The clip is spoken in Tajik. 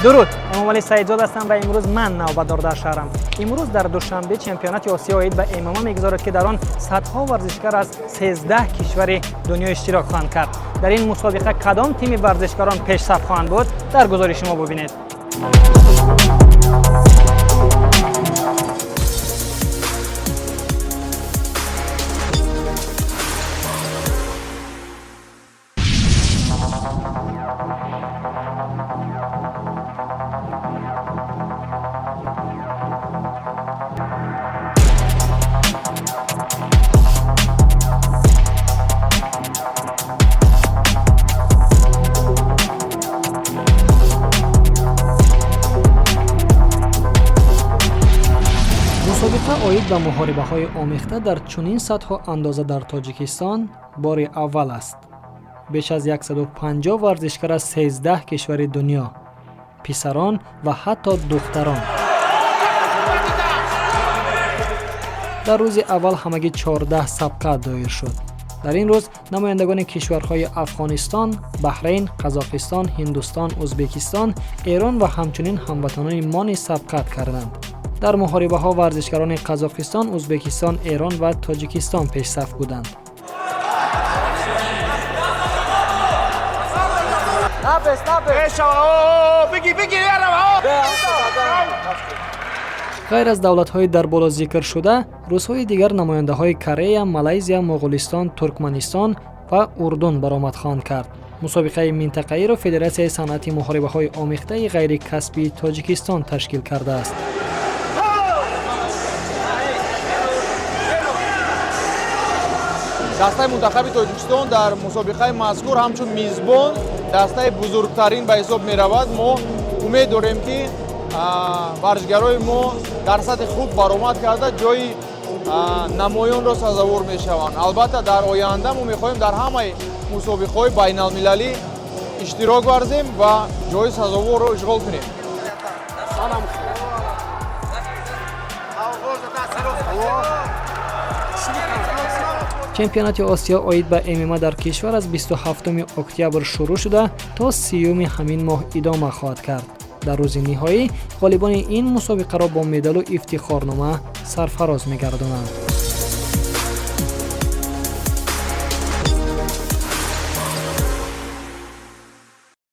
Дуруд, Эмомалӣ Саидзод ҳастам ва имрӯз ман навбатдор дар шаҳрам. Имрӯз дар Душанбе чемпионати Осиё оид ба ММА мегузорад, ки дар он садҳо варзишгар аз 13 кишвари дунё иштирок хоҳанд кард. Дар ин мусобиқа кадом тими варзишгарон пешсаф хоҳанд буд, дар гузориши мо бубинед. Мусобиқа оид ба муҳорибаҳои омехта дар чунин сатҳу андоза дар Тоҷикистон бори аввал аст. Беш аз 150 варзишгар аз 13 кишвари дунё, писарон ва ҳатто духтарон. Дар рӯзи аввал ҳамагӣ 14 сабқат доир шуд. Дар ин рӯз намояндагони кишварҳои Афғонистон, Баҳрейн, Қазоқистон, Ҳиндустон, Ӯзбекистон, Эрон ва ҳамчунин ҳамватанони мо низ сабқат карданд. Дар муҳорибаҳо варзишгарони Қазоқистон, Ӯзбекистон, Эрон ва Тоҷикистон пешсаф буданд. Ғайр аз давлатҳои дар боло зикршуда, рӯзҳои дигар намояндаҳои Корея, Малайзия, Моғулистон, Туркманистон ва Урдун баромад хоҳанд кард. Мусобиқаи минтақаиро Федератсияи санъати муҳорибаҳои омехтаи ғайрикасбии Тоҷикистон ташкил кардааст. Дастаи мунтахаби Тоҷикистон дар мусобиқаи мазкур ҳамчун мизбон дастаи бузургтарин ба ҳисоб меравад. Мо умед дорем, ки варзишгарои мо дар сатҳи хуб баромад карда, ҷои намоёнро сазовор мешаванд. Албатта, дар оянда мо мехоҳем дар ҳамаи мусобиқаҳои байналмилалӣ иштирок варзем ва ҷои сазоворро ишғол кунем. Чемпионати Осиё оид ба ММА дар кишвар аз 27 октябр шурӯъ шуда, то 30-уми ҳамин моҳ идома хоҳад кард. Дар рӯзи ниҳоӣ ғолибони ин мусобиқаро бо медалу ифтихорнома сарфароз мегардонанд.